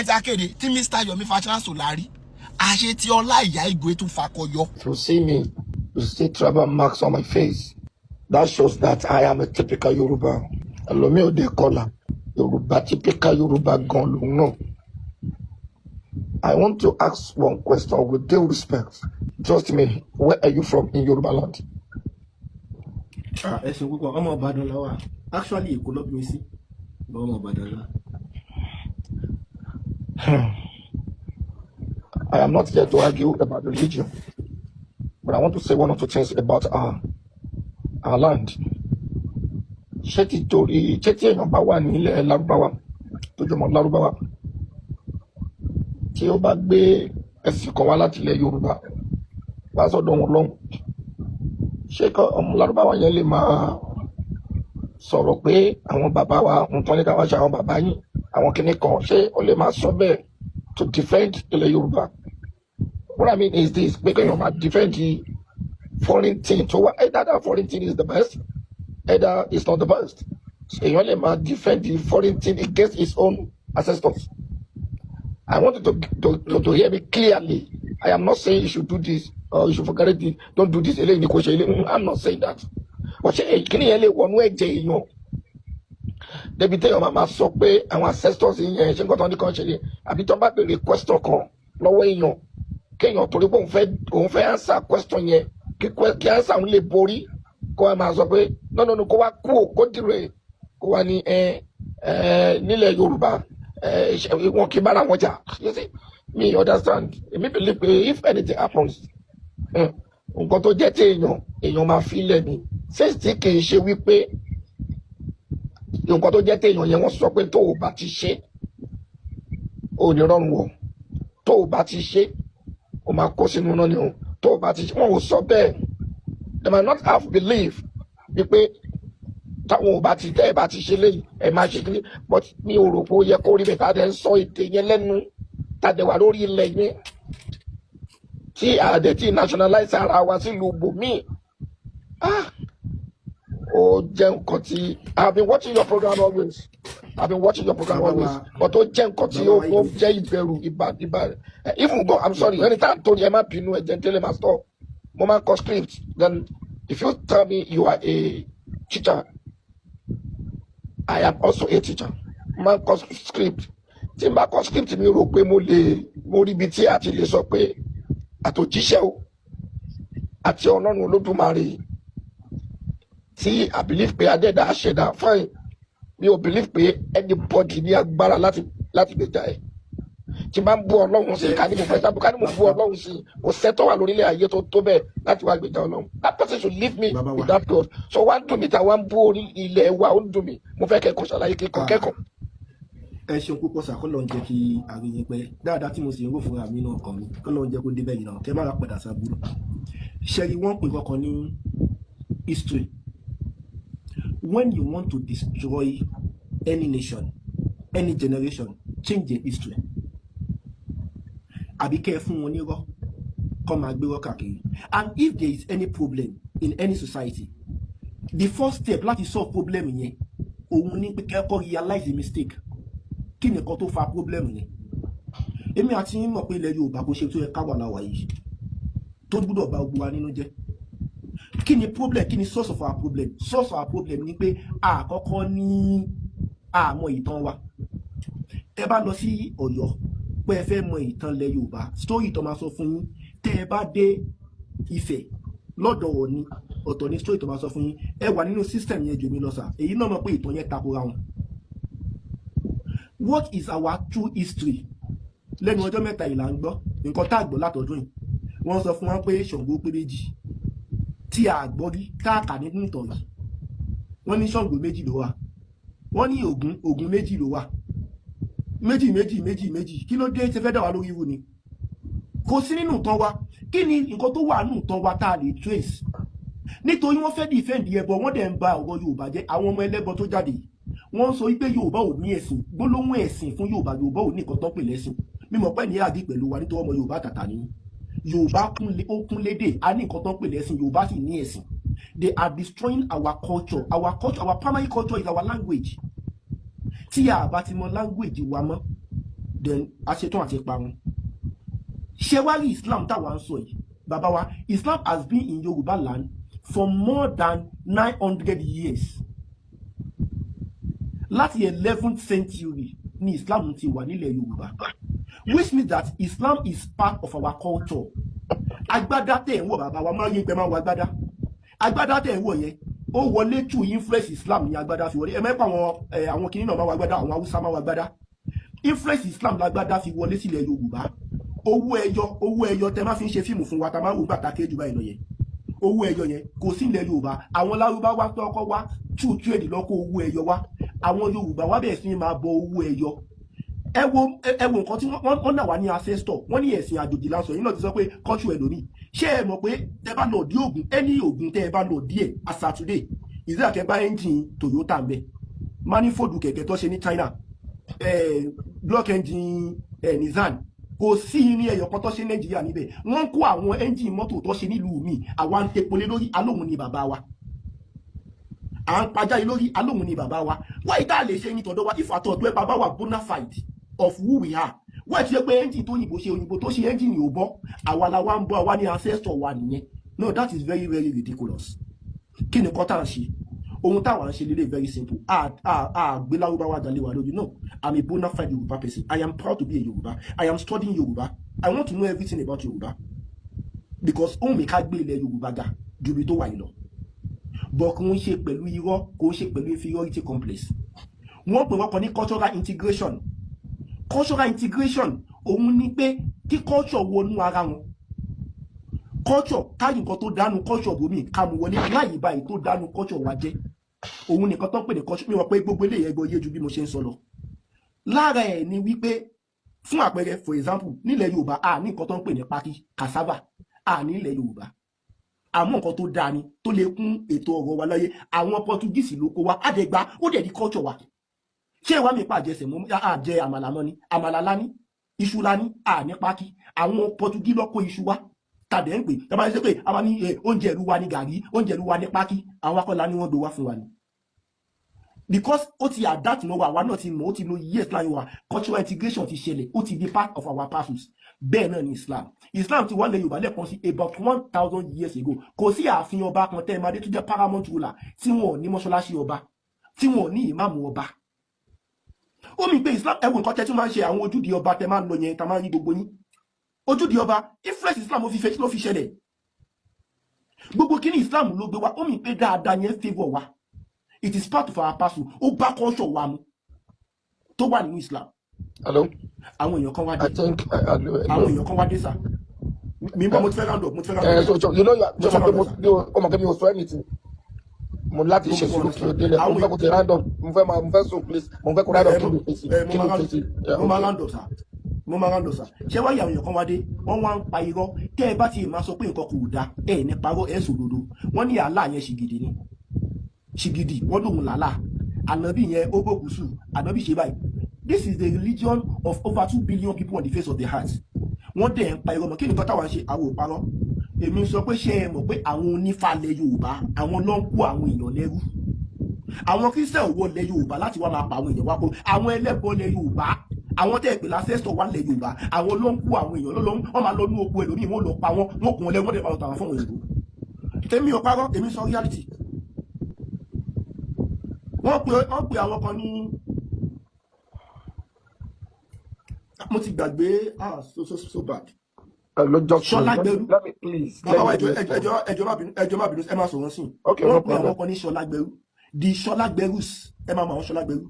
Ẹ̀yin tí a kéde tí Mr Yomi Fash-Lanso la rí, àṣẹ tí Ọláìyá Igwe tún fakọyọ. If you see me, you see tribal marks on my face. That shows that I am a typical Yoruba. Ẹlòmíì ò dé kọlà. Yorùbá, typical Yorùbá gan lòun náà. I want to ask one question with due respect. Trust me, where are you from in Yoruba land? Ah, ẹ ṣeun púpọ̀. Ọmọ Ìbàdàn la wà. Actually, Èkó ló bí mi sí, bọ́ ọmọ Ìbàdàn la. I am not here to argue about religion, but I want to say one or two things about our land. Ṣé ti torí ṣé tí èèyàn bá wà nílẹ̀ Lárúbáwá tó jọmọ Lárúbáwá, tí ó bá gbé ẹ̀sìn kan wá láti ilẹ̀ Yorùbá wá sọ́dọ̀ wọn lọ́hùn, ṣé kọ́ ọmọ Lárúbáwá yẹn lè máa sọ̀rọ̀ pé àwọn bàbá wa nǹkan ní ká wá ṣe, àwọn bàbá yín, àwọn kìnnì kan, ṣé ó lè máa sọ bẹ́ẹ̀ to defend ilẹ̀ Yorùbá? What I mean is this, pé kéèyàn máa defend the foreign thing tó wá, either that foreign thing is the best, either it's not the best. Èèyàn lè máa defend the foreign thing against his own ancestors. I want you to hear me clearly. I am not saying you should do this or you should forget it, don't do this, eléyìí ni kò ṣe eléyìí. I'm not saying that. But ṣé kíni yẹn lè wọnú ẹ̀jẹ̀ èèyàn débi téèyàn máa sọ pé àwọn ancestors yẹn ṣé nǹkan tó ní kàn ṣe ni, àbí tó bá béèrè question kan lọ́wọ́ èèyàn, kéèyàn torí pé òun fẹ́ answer question yẹn, kí answer òun lè borí, kó wá máa sọ pé no, no, no, kó wá kú ò kó dìrò kó wá ní ẹ ẹ nílẹ̀ Yorùbá ẹ wọn kì í bára wọn jà? You see me, understand? Èmi believe pé if anything happens, nǹkan tó jẹ́ tí èèyàn èèyàn máa fi lẹ̀ ni. Since tí kì í ṣe wípé nǹkan tó jẹ́ téèyàn yẹn, wọ́n sọ pé tó o bá ti ṣe, o ò ní rọrùn wọ̀, tó o bá ti ṣe, o máa kó sínú náà ni o, tó o bá ti ṣe, wọn ò sọ bẹ́ẹ̀. They might not have belief wípé táwọn ò bá ti tẹ́ ẹ bá ti ṣe léyìí, ẹ máa ṣe kí, but mi ò rò pé ó yẹ kó rí bẹ́ẹ̀. Tá a dẹ̀ ń sọ èdè yẹn lẹ́nu, tá a dẹ̀ wà lórí ilẹ̀ yẹn, tí a dẹ̀ tí nationalize ara wa sílùú bòmíì. Ah, ó jẹ́ nǹkan tí I have been watching your program always. I have been watching your program Bàbá always, wa but ó jẹ́ nǹkan tí bàbá ó wa ó Igwe. jẹ́ ìbẹ̀rù ìbà. Even though, I'm sorry, anytime torí ẹ má bínú, ẹ jẹ́ n tẹ́lẹ̀ máa stop. Mo máa ń kọ script. Then if you tell me you are a teacher, I am also a teacher. Mo máa ń kọ script. Tí n bá kọ script, mi rò pé mo lè mo rí ibi tí a ti lè sọ pé àtòjíṣẹ́ o àti Ọlọ́run Olódùmarè tí I believe pé adẹ́dà àṣẹdá, fine, mi ò believe pé anybody ní agbára láti gbèjà ẹ̀. Tí n bá ń bú Ọlọ́run sí, ká ní mo fẹ́ sábò, ká ní mo bú Ọlọ́run sí, kò sẹ́tọ̀ wà lórílẹ̀ ayé tó tó bẹ́ẹ̀ láti wá gbèjà Ọlọ́run. That person should leave me Bàbá wa. with that God. So wá ń dùn mí tá wá ń bú orí ilẹ̀ wa, ó ń dùn mí. Mo fẹ́ kẹ́kọ̀ọ́ ṣàlàyé kíkọ́ Ah, kẹ́kọ̀ọ́. Ẹ ṣeun púpọ̀ sà. Kọ́ ló ń jẹ́ kí àríyìn pẹ́ dáadáa tí mo sì ń rò fúnra mi náà kàn mí, kọ́ ló ń jẹ́ kó débẹ̀ yìí náà, kẹ́ má ra padà sábúrò. Ṣẹ́rí, wọ́n pè kọ́kọ́ ní history. When you want to destroy any nation, any generation, change the history, àbí kẹ́ ẹ fún wọn nírọ́ kọ́ máa gbé rọ́ káàkiri. And if there is any problem in any society, the first step láti solve problem yẹn, òun ní pé kẹ́kọ̀ọ́ realize the mistake. Kí nìkan tó fa problem yẹn? Èmi àti yín mọ̀ pé ilẹ̀ Yorùbá kò ṣe tó yẹ ká wà láwà yìí, tó gbúdọ̀ bá gbogbo wa nínú jẹ́. Kí ni problem? Kí ni source of our problem? Source of our problem ni pé àkọ́kọ́ ní àmọ́ ìtàn wa. Tẹ́ bá lọ sí Ọ̀yọ́ pé ẹ fẹ́ mọ ìtàn ilẹ̀ Yorùbá, story tó máa sọ fún yín. Tẹ́ ẹ bá dé Ifẹ̀ lọ́dọ̀ Ọọ̀ni, ọ̀tọ̀ ni story tó máa sọ fún yín. Ẹ wà nínú system yẹn jù mí lọ sà. Èyí náà mọ̀ pé ìtàn yẹn takora wọn. What is our true history? Lẹ́nu ọjọ́ mẹ́ta yìí là ń gbọ́ nǹkan tá a gbọ́ látọdún yìí. Wọ́n sọ fún wa pé Ṣàngó pé méjì, tí a gbọ́ rí, tá a kà nínú ìtàn yìí. Wọ́n ní Ṣàngó méjì ló wà, wọ́n ní Ògún méjì ló wà. Méjì, méjì, méjì, méjì, kí ló dé? Ṣe fẹ́ dà wá lórí irú ni? Kò sí nínú ìtàn wa. Kí ni nǹkan tó wà nínú ìtàn wa tá a lè trace? Nítorí wọ́n fẹ́ defend ẹbọ, wọ́n dẹ̀ ń ba ọ̀rọ̀ Yorùbá jẹ́. Àwọn ọmọ ẹlẹ́bọ tó jáde, wọ́n sọ wípé Yorùbá ò ní ẹ̀sìn. Gbólóhùn ẹ̀sìn fún Yorùbá, Yorùbá ò ní nǹkan tó ń pè lẹ́sìn. Mímọ̀ pẹ́ ní àdí pẹ̀lú wa, nítorí ọmọ Yorùbá tàtà ní Yorùbá ó kún lédè. A ní nǹkan tó ń pè lẹ́sìn, Yorùbá sì ní ẹ̀sìn. They are destroying our culture. Our culture, our primary culture is our language. Tí a bá ti mọ language wa mọ́, Then a ṣetán àti parun. Ṣé wá rí Islam táwa ń sọ yìí, bàbá wa? Islam has been in Yorùbá land for more than 900 years. Láti 11th century ni Islam ti wà nílẹ̀ Yorùbá, which means that Islam is part of our culture. Agbádá tẹ̀ ń wọ̀, bàbá wa, máa ń yí pé máa ń wọ agbádá. Agbádá tẹ̀ ń wọ̀ yẹn, ó wọlé through influence Islam ní agbádá fi wọlé. Ẹ mẹ́pọ̀ àwọn ẹ àwọn kìnìún náà máa wọ agbádá, àwọn Haúsá máa wọ agbádá. Influence Islam lágbádá fi wọlé sílẹ̀ Yorùbá. Owó ẹyọ, owó ẹyọ tẹ máa fi ń ṣe fíìmù fún wa, tá máa ń wò gbàtà kéjù báyìí lọ yẹn, owó ẹyọ yẹn kò sí ilẹ̀ Yorùbá. Àwọn Lárúbáwá tọkọ wá through trade lọ́kọ́ owó ẹyọ wá. Àwọn Yorùbá wá bẹ̀rẹ̀ sí ní máa bọ owó ẹyọ. Ẹ wo nǹkan tí wọ́n náà wá ní ancestor. Wọ́n ní ẹ̀sìn àjòjì lásán yìí náà ti sọ pé culture ẹlòmíì. Ṣé ẹ mọ̀ pé tẹ bá lọ dí Ògùn, ẹni Ògùn, tẹ ẹ bá lọ díẹ̀ as at today, ìdí àkẹ́ bá engine Toyota ń bẹ, manifold kẹ̀kẹ́ tó ṣe ní China, block engine Nissan, kò sí irin ẹyọ kan tó ṣe Nàìjíríà níbẹ̀. Wọ́n kó àwọn engine mọ́tò tó ṣe nílùú mi. Àwa ń tepo lé lórí, alóhùn ni bàbá wa. À ń pajá yìí lórí, alóhùn ni bàbá wa. Wáyé tá a lè ṣe ní tọ̀dọ̀ wa? Ìfàtọ̀ tó ẹ bàbá wa bona fide of who we are, wọ́n ti ṣe pé engine tó òyìnbó ṣe, òyìnbó tó ṣe engine ò bọ́, àwa la wá ń bọ́, àwa ní ancestor wa nìyẹn. No, that is very, very ridiculous. Kí ni kọ́ tá à ń ṣe? Ohun táwa ń ṣe lélẹ̀, very simple. A a a gbé Lárúbáwá jalè wa lójú. No, I'm a bona fide Yorùbá person. I am proud to be a Yorùbá. I am studying Yorùbá. I want to know everything about Yorùbá because ohun mi ká gbé ilẹ̀ Yorùbá ga ju ibi tó wà yìí lọ, but kò ń ṣe pẹ̀lú irọ́, kò ń ṣe pẹ̀lú inferiority complex. Wọ́n pè wọ́n kan ní cultural integration. Cultural integration, òun ni pé kí culture wọnú ara wọn. Culture káyì, nǹkan tó dánú culture bòmí ká mú wọlé láyé báyìí tó dánú culture wa jẹ́, òun nìkan tó ń pè ní culture. Mi wọ́n pé gbogbo eléyìí ẹgbẹ́ yé ju bí mo ṣe ń sọ lọ. Lára ẹ̀ ni wípé, fún àpẹẹrẹ, for example, nílẹ̀ Yorùbá, a ní nǹkan tó ń pè ní pákí, cassava, a ní ilẹ̀ Yorùbá. Àmọ́ nǹkan tó dáa ni tó lè kún ètò ọ̀rọ̀ wa láyé. Àwọn Portuguese ló kó wa, àdẹ̀gbá ó dẹ̀ di culture wa. Ṣé ìwà mi pàjẹsẹ̀ mú àjẹ àmàlà mọ́ ni? Àmàlà lá ní, iṣu lá ní, à ní pákí. Àwọn Portuguese ló kó iṣu wa tàdé ń pè tàbá ṣe pé a máa ní oúnjẹ ìlú wa ní gàrí, oúnjẹ ìlú wa ní pákí. Àwọn akọ́lá ni wọ́n gbé wá fún wa ni because ó ti adapt mọ́ wa, àwa náà ti mọ̀, ó ti lo years láyé wa. Cultural integration ti ṣẹlẹ̀, ó ti di part of our parcels. Bẹ́ẹ̀ náà ni Islam. Islam ti wà lẹ̀ Yorùbá lẹ́ẹ̀kan sí about 1,000 years ago. Kò sí ààfin ọba kan tẹ́ ẹ máa dé tó jẹ́ paramount ruler tí wọn ò ní mọ́ṣáláṣí ọba, tí wọn ò ní ìmáàmù ọba. Ó mi pé Islam. Ẹwọ nǹkan tẹ́ tún máa ń ṣe, àwọn ojúde ọba tẹ́ máa ń lọ yẹn, tá máa ń rí gbogbo yín ojúde ọba, influence Islam ló fi fẹ́ ló fi ṣẹlẹ̀. Gbogbo kíní Islam ló gbé wa. Ó mi pé dáadáa yẹn favour wa. It is part of our parcel. Ó bá culture wa mu tó wà nínú Islam. Hello. Àwọn èèyàn kan wá dé. I think hello. Àwọn èèyàn kan wá dé sà. Mi ń bọ̀, mo ti fẹ́ round up, mo ti fẹ́ round up. So you know you Mo ti are round up, sir. o mọ̀ pé mi ò sọ anything. Mo láti Mo ṣe mo sùúrù kí o understand. délẹ̀. Mo Àwọn fẹ́ kó ti round up. Mo fẹ́ so please. Mo fẹ́ kó round up kí ló fèsì. Mo Kí máa ló round fèsì. Yeah, mo máa okay. round up, sir. Mo máa round up, sir. Ṣé wáyé àwọn èèyàn kan wá dé, wọ́n wá ń pa irọ́. Tẹ́ ẹ bá ti máa sọ pé nǹkan kò dáa, ẹ ní parọ́, ẹ sòdodo. Wọ́n ní àlá yẹn ṣìgìdì ni, ṣìgìdì wọ́n lòun làálà. Ànábì yẹn ó bòkú sùn, ànábì ṣe báyìí. This is the religion of over 2 billion people on the face of the earth. Wọ́n dẹ̀ ń pa irọ́ mọ́. Kí nìkan táwọn ń ṣe? Àwọn ò parọ́. Èmi sọ pé, ṣé ẹ mọ̀ pé àwọn onífàlẹ̀ Yorùbá, àwọn ló ń kó àwọn èèyàn lẹ́rú? Àwọn Christian wọ lẹ̀ Yorùbá láti wá máa pa àwọn èèyàn wá kó àwọn ẹlẹ́bọ lẹ̀ Yorùbá. Àwọn tẹ́ ẹ pè l'ancestor wà lẹ̀ Yorùbá, àwọn ló ń kó àwọn èèyàn ló ń wọ́n máa lọ ní oko ẹlòmíì, wọ́n lọ pa wọ́n, wọ́n kún wọn lẹ́wọ́n, dẹ̀ máa lọ tà wọ́n fún òyìnbó. Tèmi ò parọ́, èmi sọ reality. Wọ́n pe àwọn kan ní, mo ti gbàgbé. Ah, so so so bad. Hello, just Ṣọlá let me, Gbẹrú. let me please. Bàbá wa, Let me ẹjọ respond. ẹjọ ẹjọ má bínú, ẹjọ má bínú, ẹ má sọ̀rọ̀ sí. Okay, no Wọ́n pe àwọn problem. kan ní Ṣọlá Gbẹrú, the Ṣọlá Gbẹrús. Ẹ máa mọ àwọn Ṣọlá Gbẹrú,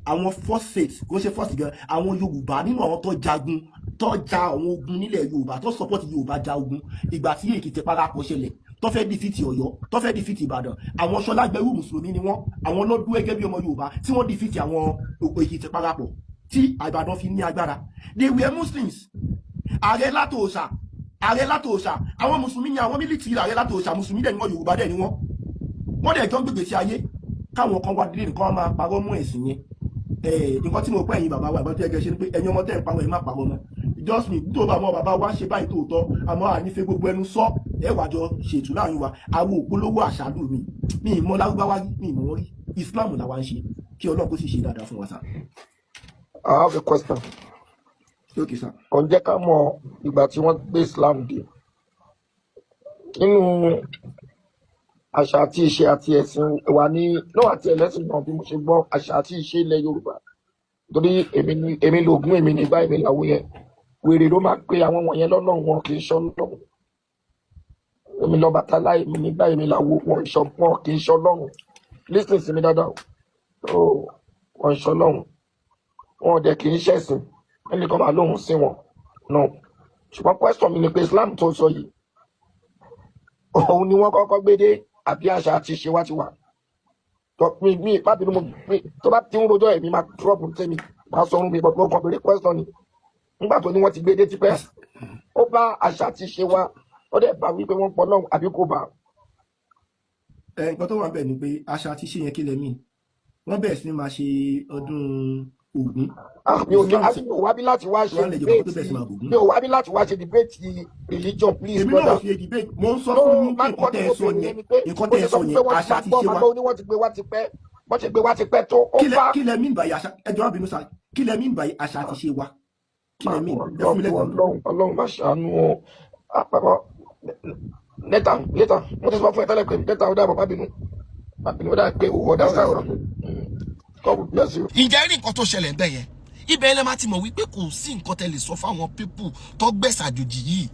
àwọn first state, kò ń ṣe first gan, àwọn Yorùbá nínú àwọn tó jagun, tó ja àwọn ogun nílẹ̀ Yorùbá, tó support Yorùbá ja ogun ìgbà tí Èkìtì parapọ̀ ṣẹlẹ̀, tó fẹ́ defeat Ọ̀yọ́, tó fẹ́ defeat Ìbàdàn. Àwọn Ṣọlá Gbẹrú, mùsùlùmí ni wọ́n. Àwọn lọ́dún gẹ́gẹ́ bí ọmọ Yorùbá tí wọ́n defeat àwọn Èkìtì parapọ̀ tí Ìbàdàn fi ní agbára. They were Muslims. Ààrẹ Látòòṣà, ààrẹ Látòòṣà, àwọn mùsùlùmí ni. Àwọn military ààrẹ Látòòṣà, mùsùlùmí dẹ̀ ni wọ́n, Yorùbá dẹ̀ ni wọ́n. Wọ́n dẹ̀ jọ ń gbègbè sí ayé. Káwọn kan wá délé nǹkan máa parọ́ mọ́ ẹ̀sìn yẹn. Nǹkan tí mo pẹ́, ẹ̀yin bàbá wa, ìbọn tó yẹ kẹ́ ṣe ni pé ẹ̀yin ọmọ tẹ́ ń parọ́, ẹ̀ má parọ́ mọ́. Just me tó bá mọ bàbá wa ṣe báyìí tòótọ́, àmọ́ ànífẹ́ gbogbo ẹnu sọ. Ẹ wàá jọ ṣètò láàrin wa. Àwọn òpolówó àṣàlù mi, mi ì mọ Lárúbáwá rí, mi ì mọ wọn rí. Islam làwa ń ṣe. Kí Ọlọ́run kó sì ṣe dáadáa fún wa sá. I have a question. Ok sir. Kàn jẹ́ ká mọ ìgbà tí wọ́n gbé Islam dé. Nínú àṣà àti ìṣe àti ẹ̀sìn wa ní náà àti ẹlẹ́sìn náà, bí mo ṣe gbọ́, àṣà àti ìṣe ilẹ̀ Yorùbá, torí èmi ni èmi lògùn, èmi ní báyìí, èmi làwọn yẹn, wèrè ló máa pe àwọn wọ̀nyẹn lọ́lọ́run, wọn kì í ṣọlọ́run. Èmi lọ́bàtálá, èmi ní báyìí, èmi làwọn, wọn ìṣọ, wọn kì í ṣọlọ́run. Listen sí mi dáadáa o, wọn ṣọlọ́run, wọn ò dẹ̀ kì í ṣẹ̀sìn. Ẹnìkan máa lóhùn sí wọn no. Ṣùgbọ́n question mi ni pé, Islam tó sọ yìí, òun ni wọ́n kọ́kọ́ gbé dé, àbí àṣà àti ìṣe wa ti wà? Tó mi má bínú, mo mi tó bá ti ń rojọ́, èmi máa drop tèmi, máa sọ orun mi, but mo kàn béèrè question ni. Nígbà tó ní wọ́n ti gbé dé tipẹ́, ó bá àṣà àti ìṣe wa, ó dẹ̀ bá wípé wọ́n pọ̀ náà, àbí kò bá? Ẹ nǹkan tó wà ń bẹ̀ ni pé àṣà àti ìṣe yẹn, kí lẹ mí wọ́n bẹ̀rẹ̀ sí ní máa ṣe ọdún Ògún? Ah, mi ò ní Islam àbí mi ò wá bí láti wá ṣe wà lẹ̀ Yorùbá tó bẹ̀rẹ̀ debate. sí máa bògún. Mi ò wá bí láti wá ṣe debate religion, please, Èmi náà brother. ṣe debate, mo ń sọ No. fún yín pé Má nǹkan kọ́ tí tẹ́ ẹ mo sọ béèrè yẹn, ni pé nǹkan bó tẹ́ ṣe ẹ sọ sọ fún yẹn, pé wọ́n ti àṣà máa àti gbọ́ ìṣe máa wa. gbọ́, ó ní wọ́n ti gbé wá tipẹ́, wọ́n ti gbé wá tipẹ́ tó ó Kí lẹ bá kí lẹ mean by àṣà? Ẹ jọ̀ọ́, má bínú sá, kí lẹ mean by àṣà àti ìṣe wa? Kí lẹ mean? Ẹ fún mi Ọlọ́run. lẹ́gbẹ̀ẹ́. Ọlọ́run, Ọlọ́run má ṣàánú o. Àpapọ̀ later, later, mo ti sọ fún ẹ tẹ́lẹ̀ pé later. Ó dàbọ̀, má bínú, má bínú. Ó dà pé òwò ọ̀dà All right sáà. sir. God bless you. Ǹjẹ́ rí nǹkan tó ṣẹlẹ̀ bẹ́ẹ̀ yẹn? Ibẹ̀ lẹ́ máa ti mọ̀ wípé kò sí nǹkan tẹ́ lè sọ fáwọn people tó gbẹ̀sàjòjì yìí.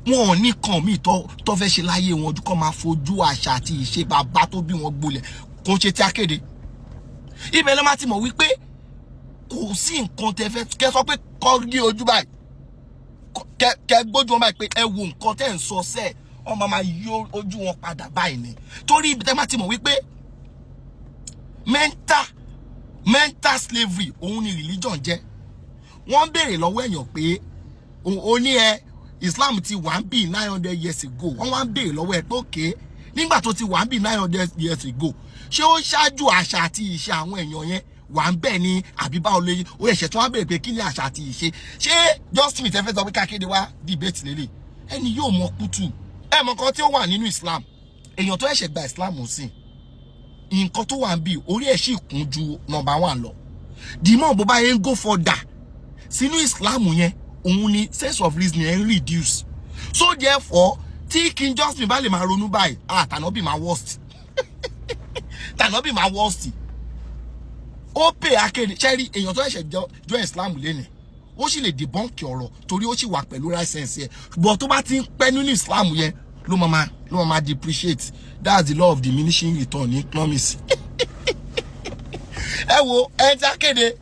Wọn ò ní kan míì tó fẹ́ ṣe láyé wọn ojú kọ́ máa fojú àṣà àti ìṣe bàbá tó bí wọn gbolẹ̀. Kò ń ṣe tí akéde. Ibẹ̀ lẹ́ máa ti mọ̀ wípé kò sí nǹkan tẹ́ fẹ́ kẹ́ sọ pé kọ́ rí ojú báyìí, kẹ́ gbójú wọn báyìí pé ẹ wo nǹkan tẹ́ ń sọ sẹ́ẹ̀, wọ́n máa yí ojú wọn padà báyìí ni. Torí ibi tẹ́ máa ti mọ̀ wípé mental slavery òun ni religion jẹ́. Wọ́n ń béèrè lọ́wọ́ èèyàn pé o ní ẹ Islam ti wà ń bì 900 years ago. Wọ́n wá ń béèrè lọ́wọ́ ẹ pé, okay, nígbà tó ti wà ń bì 900 years ago, ṣé ó ṣáájú àṣà àti ìṣe àwọn èèyàn yẹn wà ń bẹ̀ ni, àbí báwo lè ó ẹ̀ṣẹ̀ tí wọ́n á béèrè pé kí ni àṣà àti ìṣe? Ṣé Justin tẹ́ fẹ́ sọ pé kákéde wá debate lélẹ̀, ẹni yóò mọ kútù ẹ mọ nǹkan tí ó wà nínú Islam. Èèyàn tó ẹ̀ṣẹ̀ gba Islam sí, nǹkan tó wà ń bì, orí ẹ̀ sì kún ju number one lọ. The more bó bá yẹn ń go further sínú Islam yẹn, òun ni sense of reasoning ẹ̀ ń reduce. So therefore, tí King Justin bá lè máa ronú báyìí, ah, tànàbì máa worst, tànàbì máa worst. Ó pè akéde ṣẹ́rí, èèyàn tó ẹ̀ṣẹ̀ join Islam lẹ́nìí, ó sì lè debunk ọ̀rọ̀ torí ó sì wà pẹ̀lú right sense yẹn, but tó bá ti ń pẹ́ nínú Islam yẹn, ló máa depreciate. That's the law of diminishing return ní economics. Ẹ wo ẹ ti akéde,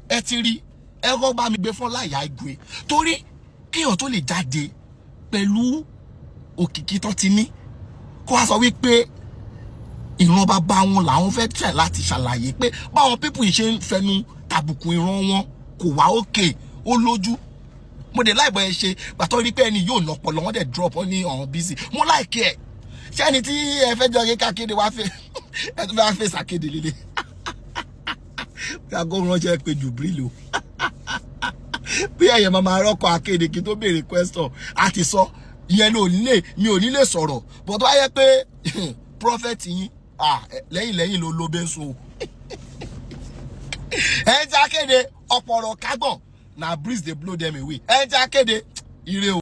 ẹ ti rí, ẹ kọ́ bá mi gbé fún Láyà Igwe, torí kéèyàn tó lè jáde pẹ̀lú òkìkí tó ti ní, kó wá sọ wípé ìran bàbá wọn làwọn fẹ́ tẹ̀ láti ṣàlàyé pé báwọn people yìí ṣe ń fẹnu tàbùkù ìran wọn kò wá òkè ó lójú. Mo dé láìpẹ́ ẹ ṣe gbàtọ́ rí pé ẹni yóò nọpọlọ wọn dẹ̀ drop wọn ní ọ̀hún busy. Mo like ẹ̀. Ṣé ẹni tí ẹ fẹ́ jọ kíkà kéde wá fẹ́ ẹ tó fẹ́ fèsì akéde lélẹ̀ bí aago ránṣẹ́ pé Jubril o, bí ẹ̀yẹ̀ máa máa rọ́kọ̀ akéde kí n tó béèrè question àti sọ ìyẹn ló nílé, mi ò ní lè sọ̀rọ̀. But tó bá yẹ pé prophet yín, ah, lẹ́yìn lẹ́yìn ló ló bẹ́ ń so ẹ̀ ń tí akéde ọ̀pọ̀ ọ̀rọ̀ kágbọ̀n na breeze dey blow them away. Ẹ̀ ń tí akéde ire o.